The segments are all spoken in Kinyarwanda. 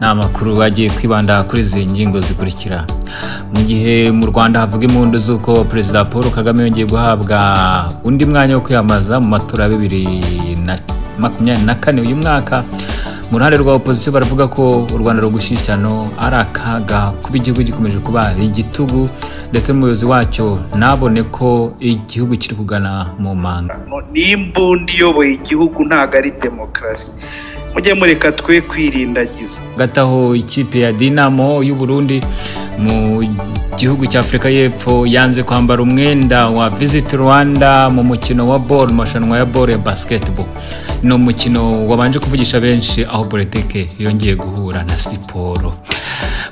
Ni amakuru agiye kwibanda kuri izi ngingo zikurikira. Mu gihe mu Rwanda havuga impundu z'uko Perezida Paul Kagame yongeye guhabwa undi mwanya wo kwiyamamaza mu matora ya 2024 uyu mwaka, mu ruhande rwa opposition baravuga ko u Rwanda rugushyikirano ari akaga kuba igihugu gikomeje kuba igitugu, ndetse n'umuyobozi wacyo nabone ko igihugu kiri kugana mu manga. N'imbunda iyoboye igihugu ntago ari demokarasi, mujye mureka twe kwirindagiza. Gataho ikipe ya Dinamo y'u Burundi mu gihugu cya Afrika y'Epfo yanze kwambara umwenda wa Visit Rwanda mu mukino wa ball, mashanwa ya ball ya basketball. Ni umukino wabanje kuvugisha benshi aho politike yongeye guhura na siporo.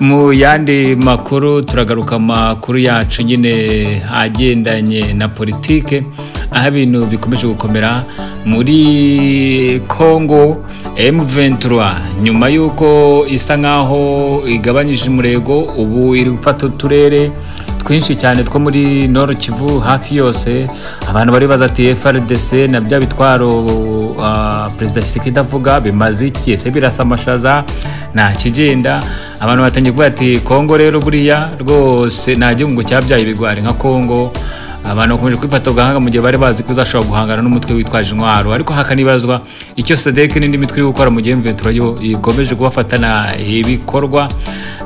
Mu yandi makuru turagaruka makuru yacu nyine agendanye na politike, aho ibintu bikomeje gukomera muri Congo. M23 nyuma yuko isa nkaho igabanyije umurego, ubu iri gufata uturere twinshi cyane two muri Nord Kivu hafi yose. Abantu bari baza ati FARDC na bya bitwaro Perezida Tshisekedi avuga bimaze iki? Ese birasa amashaza nta kigenda? Abantu batangiye kuvuga ati Congo rero buriya rwose nta gihugu cyabyaye ibigwari nka Congo. Abantu bakomeje kwifata gahanga mu gihe bari bazi ko uzashobora guhangana n'umutwe witwaje intwaro, ariko hakanibazwa icyo SADC n'indi mitwe iri gukora mu gihe M23 yo ikomeje kubafatana ibikorwa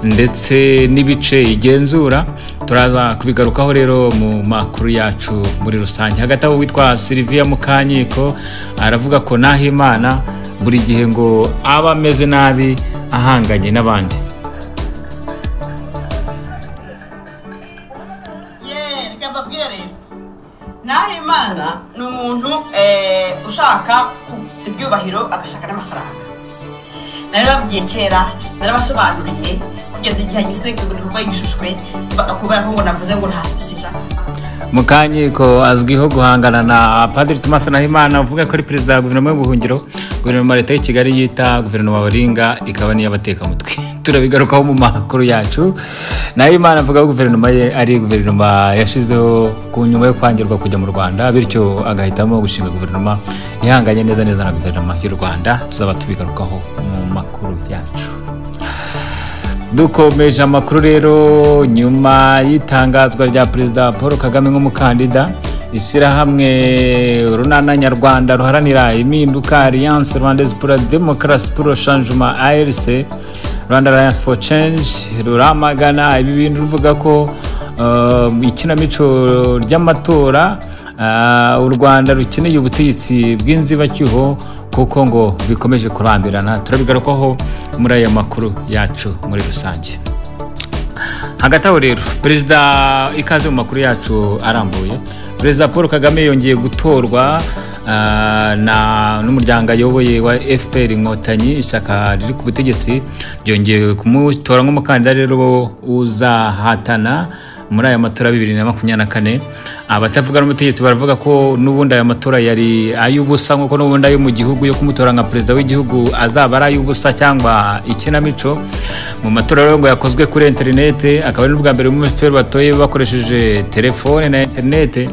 ndetse n'ibice igenzura. Turaza kubigarukaho rero mu makuru yacu muri rusange. Hagati aho witwa Sylvia Mukanyiko aravuga ko Nahimana buri gihe ngo aba ameze nabi ahanganye n'abandi. Nahimana ni umuntu ushaka ibyubahiro agashaka n'amafaranga. Narababwiye kera, narabasobanuriye kugeza igihe igikorwa gishushwe kubera ko ngo navuze ngo nta. Mukanyiko azwiho guhangana na Padiri Thomas Nahimana uvuga ko ari perezida wa guverinoma y'ubuhungiro, guverinoma leta y'i Kigali yita guverinoma baringa ikaba niyabatekamutwe. Turabigarukaho mu makuru yacu. Nahimana avuga ko guverinoma ye ari guverinoma yashizeho ku nyuma yo kwangirwa kujya mu Rwanda, bityo agahitamo gushinga guverinoma ihanganye neza neza na guverinoma y'u Rwanda. Tuzaba tubigarukaho mu makuru yacu. Dukomeje amakuru rero, nyuma y'itangazwa rya Perezida Paul Kagame nk'umukandida, ishyirahamwe Urunana Nyarwanda ruharanira impinduka Alliance Rwandaise pour la Démocratie pour le Changement ARC, Rwanda Alliance for Change, ruramagana ibi bintu ruvuga ko ikinamico ry'amatora u Rwanda rukeneye ubutegetsi bw'inzibacyuho kuko ngo bikomeje kurambirana. Turabigarukaho muri aya makuru yacu muri rusange. Hagati aho rero Perezida, ikaze mu makuru yacu arambuye. Perezida Paul Kagame yongeye gutorwa na n'umuryango ayoboye wa FPR Inkotanyi, ishyaka riri ku butegetsi ryongeye kumutora nk'umukandida rero uzahatana muri aya matora 2024. Abatavuga n'umutegetsi baravuga ko n'ubundi aya matora yari ay'ubusa, nk'uko n'ubundi ayo mu gihugu yo kumutora nka perezida w'igihugu azaba ari ay'ubusa cyangwa ikinamico. Mu matora rero ngo yakozwe kuri internet, akaba ari n'ubwa mbere mu FPR batoye bakoresheje telefone na internet.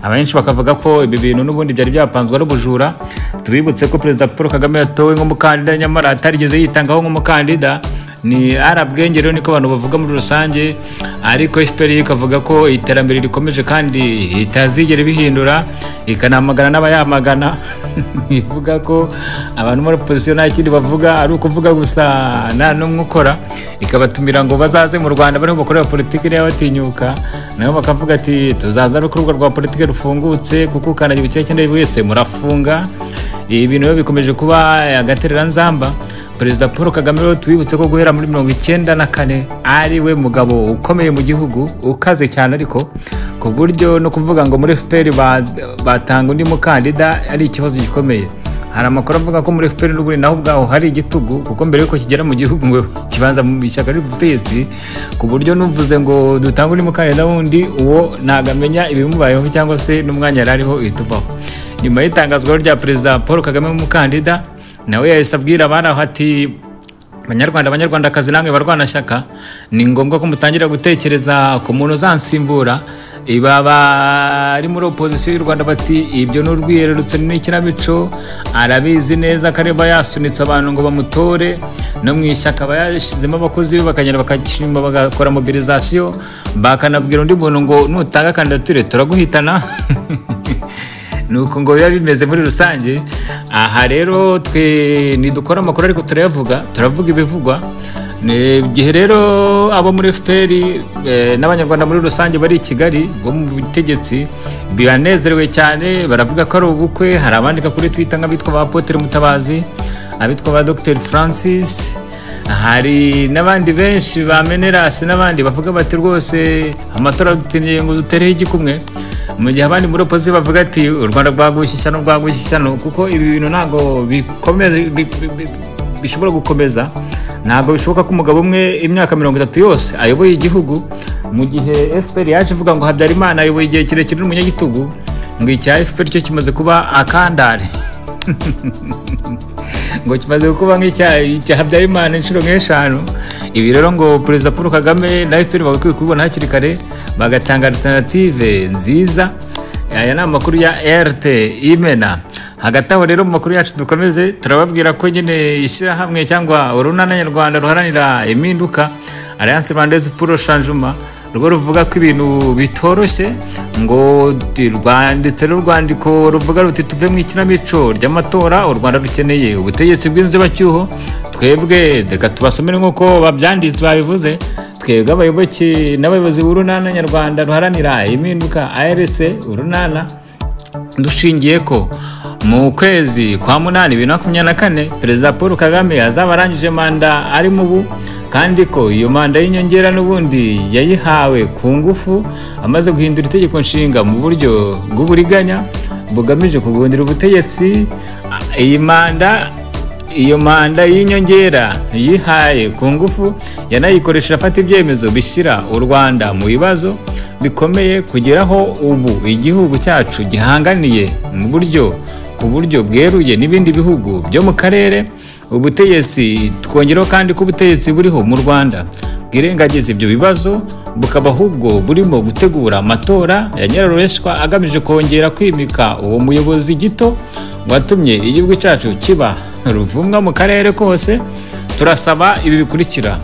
Abenshi bakavuga ko ibi bintu n'ubundi byari byapanzwe n'ubujura. Tubibutse ko Perezida Paul Kagame yatowe nk'umukandida nyamara atarigeze yitangaho nk'umukandida. Ni arabwenge rero niko abantu bavuga muri rusange, ariko FPR ikavuga ko iterambere rikomeje kandi itazigera bihindura, ikanamagana n'abayamagana. Ivuga ko abantu muri opposition nta kindi bavuga ari ukuvuga gusa nta n'umwe ukora, ikabatumira ngo bazaze mu Rwanda bariho bakorera politiki y'abatinyuka, nabo bakavuga ati tuzaza ari urubuga rwa politiki rufungutse kuko ukanagira icyenda wese murafunga. Ibi bintu bikomeje kuba agatereranzamba. Perezida Paul Kagame rero tubibutse ko guhera muri 1994 ari we mugabo ukomeye mu gihugu, ukaze cyane, ariko ku buryo no kuvuga ngo muri FPR batanga undi mukandida ari ikibazo gikomeye. Hari amakuru avuga ko muri FPR n'ubundi naho ubwaho hari igitugu, kuko mbere yuko kigera mu gihugu ngo kibanza mu ishyaka ry'ubutegetsi, ku buryo nuvuze ngo dutange undi mukandida wundi uwo ntagamenya ibimubayeho cyangwa se n'umwanya yari ariho ihita uvaho. Nyuma y'itangazwa rya Perezida Paul Kagame nk'umukandida, nawe yahise abwira abari aho ati Banyarwanda, Banyarwandakazi namwe barwanashyaka, ni ngombwa ko mutangira gutekereza ku muntu uzansimbura. Baba ari muri opozisiyo y'u Rwanda bati ibyo ni urwiyerurutso n'ikinamico, arabizi neza ko areba yasunitse abantu ngo bamutore, no mu ishyaka aba yashyizemo abakozi be bakagenda bakashima bagakora mobilisation, bakanabwira undi muntu ngo nutanga kandidatire turaguhitana. Nuko ngo biba bimeze muri rusange. Aha rero twe ntidukora amakuru ariko turayavuga, turavuga ibivugwa. Ni igihe rero abo muri FPR n'abanyarwanda muri rusange bari i Kigali bo mu butegetsi biranezerewe cyane, baravuga ko ari ubukwe. Hari abandika kuri Twitter nk'abitwa ba Apotre Mutabazi, abitwa ba Dr Francis, hari n'abandi benshi ba Menerasi n'abandi bavuga bati rwose amatora dutinye ngo dutereho igikumwe, mu gihe abandi muri opposition bavuga ati u Rwanda rwagushyishyano rwagushyishyano, kuko ibi bintu ntago bikomeza bishobora gukomeza. Ntabwo bishoboka ko umugabo umwe imyaka 30 yose ayoboye igihugu, mu gihe FPR yaje ivuga ngo Habyarimana ayoboye igihe kirekire n'umunyagitugu, ngo icya FPR cyo kimaze kuba akandare ngo kimaze kuba nk'icya Habyarimana inshuro nk'eshanu. Ibi rero ngo Perezida Paul Kagame na FPR bagakwiye kubibona hakiri kare, bagatanga alternative nziza. Aya ni amakuru ya RT Imena. Hagati aho rero mu makuru yacu dukomeze turababwira ko nyine ishyirahamwe cyangwa urunana nyarwanda ruharanira impinduka Alliance Rwandaise pour le Changement rwo ruvuga ko ibintu bitoroshye, ngo rwanditse rwandiko ruvuga ruti tuve mu ikinamico ry'amatora, u Rwanda rukeneye ubutegetsi bw'inzibacyuho. Twebwe reka tubasomere nk'uko babyanditse babivuze. Twebwe abayoboke n'abayobozi b'urunana nyarwanda ruharanira impinduka ARC urunana, dushingiye ko mu kwezi kwa 8 2024 Perezida Paul Kagame azaba arangije manda ari mu bu, kandi ko iyo manda y'inyongera n'ubundi yayihawe ku ngufu amaze guhindura itegeko nshinga mu buryo bw'uburiganya bugamije kugundira ubutegetsi. Iyo manda y'inyongera yihaye ku ngufu yanayikoresha afata ibyemezo bishyira u Rwanda mu bibazo bikomeye, kugeraho ubu igihugu cyacu gihanganiye mu buryo ku buryo bweruye n'ibindi bihugu byo mu karere. Ubutegetsi twongeraho kandi ko ubutegetsi buriho mu Rwanda bwirengagiza ibyo bibazo, bukaba ahubwo burimo gutegura amatora ya nyirarureshwa agamije kongera kwimika uwo muyobozi gito watumye igihugu cyacu kiba ruvumwa mu karere kose. Turasaba ibi bikurikira: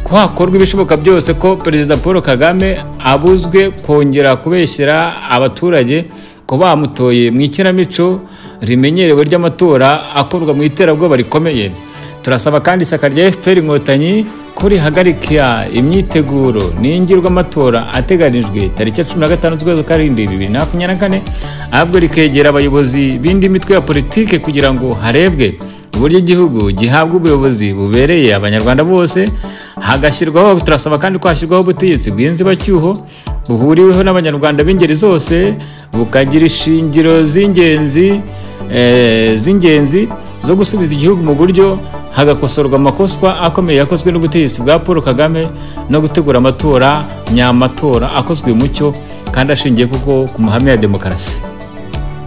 ko hakorwa ibishoboka byose ko Perezida Paul Kagame abuzwe kongera kubeshyera abaturage ko bamutoye mu ikinamico rimenyerewe ry'amatora akorwa mu iterabwoba rikomeye. Turasaba kandi ishyaka rya FPR Inkotanyi ko rihagarika imyiteguro n'ingirwamatora ateganijwe tariki 15 z'ukwezi kwa 7 2024, ahubwo rikegera abayobozi b'indi mitwe ya politike kugira ngo harebwe uburyo igihugu gihabwa ubuyobozi bubereye abanyarwanda bose. Hagashyirwaho, turasaba kandi ko hashyirwaho ubutegetsi bw'inzibacyuho buhuriweho n'abanyarwanda b'ingeri zose, bukagira ishingiro z'ingenzi zo gusubiza igihugu mu buryo, hagakosorwa amakoswa akomeye yakozwe n'ubutegetsi bwa Paul Kagame, no gutegura amatora nyamatora akozwe mucyo kandi ashingiye kuko ku mahame ya demokarasi.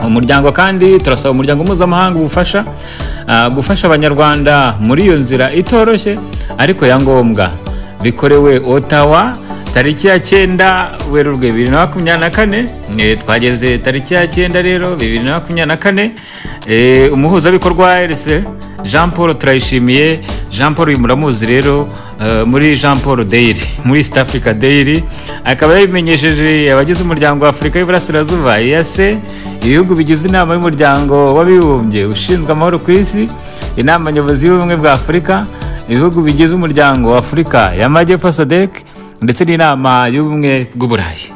Umuryango kandi turasaba umuryango mpuzamahanga ubufasha gufasha abanyarwanda muri iyo nzira itoroshye ariko ya ngombwa. Bikorewe Ottawa tariki ya 9 Werurwe 2024. Twageze tariki ya 9 rero 2024. Umuhuzabikorwa wa ARC Jean Paul Turayishimiye, Jean Paul uyu muramuzi rero muri Jean Paul Daily, muri East Africa Daily, akaba yabimenyesheje abagize umuryango wa Afurika y'Iburasirazuba EAC, ibihugu bigize inama y'umuryango w'abibumbye ushinzwe amahoro ku isi, inama nyobozi y'ubumwe bwa Afurika, ibihugu bigize umuryango wa Afurika y'Amajyepfo SADC, ndetse n'inama y'ubumwe bw'Uburayi.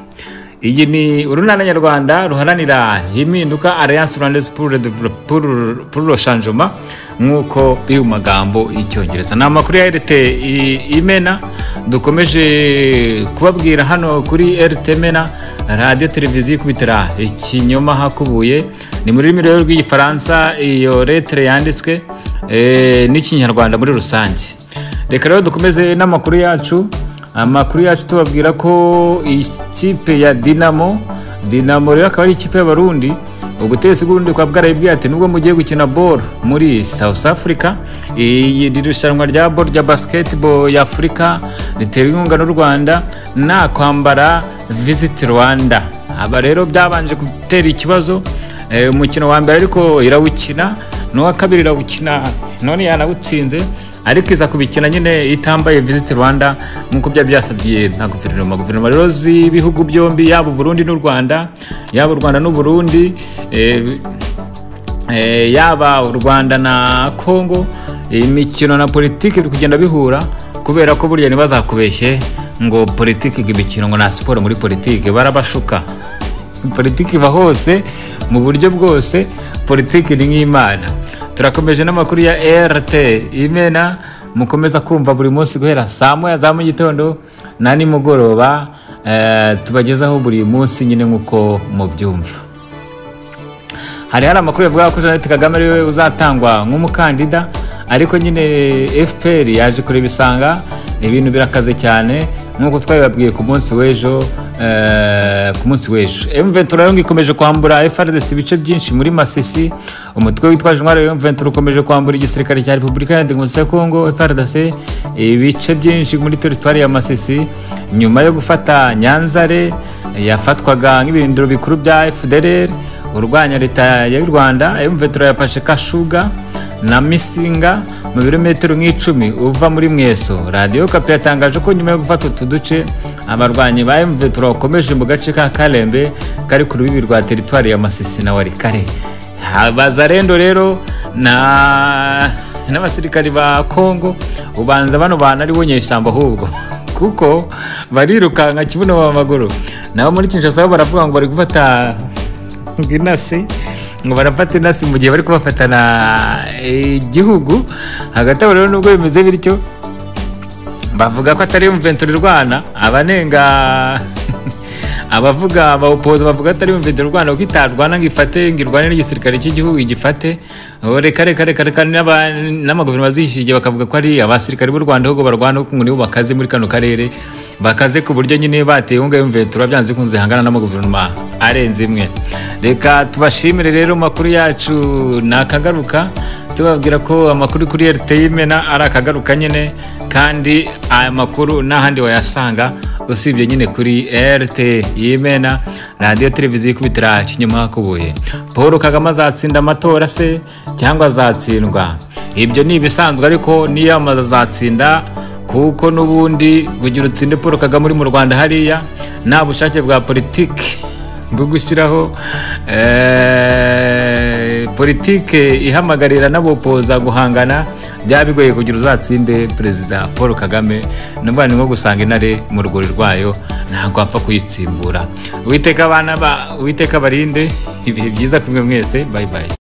Iyi ni urunana nyarwanda ruharanira impinduka Alliance Rwandaise pour le Changement, nk'uko biri mu magambo y'icyongereza. Ni amakuru ya RT Imena dukomeje kubabwira hano kuri RT Imena, radio televiziyo ikubitira ikinyoma hakubuye. Ni mu rurimi rero rw'igifaransa iyo lettre yanditswe n'ikinyarwanda muri rusange. Reka rero dukomeze n'amakuru yacu. Amakuru yacu tubabwira ko ikipe ya Dinamo rero akaba ari ikipe y'Abarundi. Ubutegetsi bw'Uburundi kwa bwarayibwiye ati nubwo mugiye gukina ball muri South Africa, iyi rushanwa rya ball rya basketball ya Afrika riterwa inkunga n'u Rwanda, nta kwambara Visit Rwanda. Aba rero byabanje gutera ikibazo, umukino wa mbere ariko irawukina, n'uwa kabiri irawukina, none yanawutsinze, ariko iza kubikina nyine itambaye Visit Rwanda nk'uko byari byasabye na guverinoma. Guverinoma rero z'ibihugu byombi, yaba Burundi n'u Rwanda, yaba u Rwanda n'u Burundi, yaba u Rwanda na Congo, imikino na politiki biri kugenda bihura, kubera ko burya ntibazakubeshye ngo politiki imikino ngo na siporo muri politiki barabashuka. Politiki iba hose mu buryo bwose, politiki ni nk'Imana. Turakomeje n'amakuru ya RT Imena mukomeza kumva buri munsi guhera saa moya za mu gitondo na nimugoroba, tubagezaho buri munsi nyine nk'uko mubyumva. Hari amakuru yavuga ko Jeannette Kagame ariwe uzatangwa nk'umukandida, ariko nyine FPR yaje kureba isanga ibintu birakaze cyane nk'uko twabibabwiye ku munsi w'ejo. M23 rero ikomeje kwambura FARDC ibice byinshi muri Masisi. Umutwe witwaje intwaro M23 ukomeje kwambura igisirikare cya Repubulika Iharanira Demokarasi ya Kongo FARDC ibice byinshi muri teritwari ya Masisi, nyuma yo gufata Nyanzare yafatwaga nk'ibirindiro bikuru bya FDLR urwanya leta y'u Rwanda. M23 yafashe Kashuga na Misinga mu birometero nk'icumi uva muri Mweso. Radio Okapi yatangaje ko nyuma yo gufata utu duce abarwanyi ba M23 bakomeje mu gace ka Kalembe kari ku rubibi rwa teritwari ya Masisi na Walikare. Abazarendo rero na n'abasirikari ba Kongo ubanza bano bana ari bo nyeshyamba ahubwo, kuko barirukanka kibuno mu maguru. Nabo muri Kinshasa baravuga ngo bari gufata inasi, ngo barafata inasi mu gihe bari kubafatana igihugu. Hagati aho rero nubwo bimeze bityo, bavuga ko atari M23 irwana, abanenga abavuga abaopoza bavuga atari M23 irwana kuko itarwana ngo ifate ngo irwane n'igisirikare cy'igihugu igifate. Reka reka reka reka, n'amaguverinoma zishigiye bakavuga ko ari abasirikare b'u Rwanda ahubwo barwana kuko ngo nibo bakaze muri kano karere, bakaze ku buryo nyine bateye inkunga M23 byanze bikunze hangana n'amaguverinoma arenze imwe. Reka tubashimire rero, makuru yacu nakagaruka, tubabwira ko amakuru kuri RT Imena ari akagaruka nyine, kandi aya makuru n'ahandi wayasanga usibye nyine kuri RT Imena, radio televiziyo ikubitira kinyuma hakubuye. Paul Kagame azatsinda amatora se cyangwa azatsindwa? Ibyo ni ibisanzwe, ariko niyamaza azatsinda, kuko n'ubundi kugira utsinde Paul Kagame uri mu Rwanda hariya nta bushake bwa politiki bwo gushyiraho politike ihamagarira n'abopoza guhangana, byaba bigoye kugira uzatsinde Perezida Paul Kagame. Nubwo ni nko gusanga intare mu rwuri rwayo, ntabwo apfa kuyitsimbura. Uwiteka abana ba Uwiteka barinde, ibihe byiza kumwe mwese, bye bye.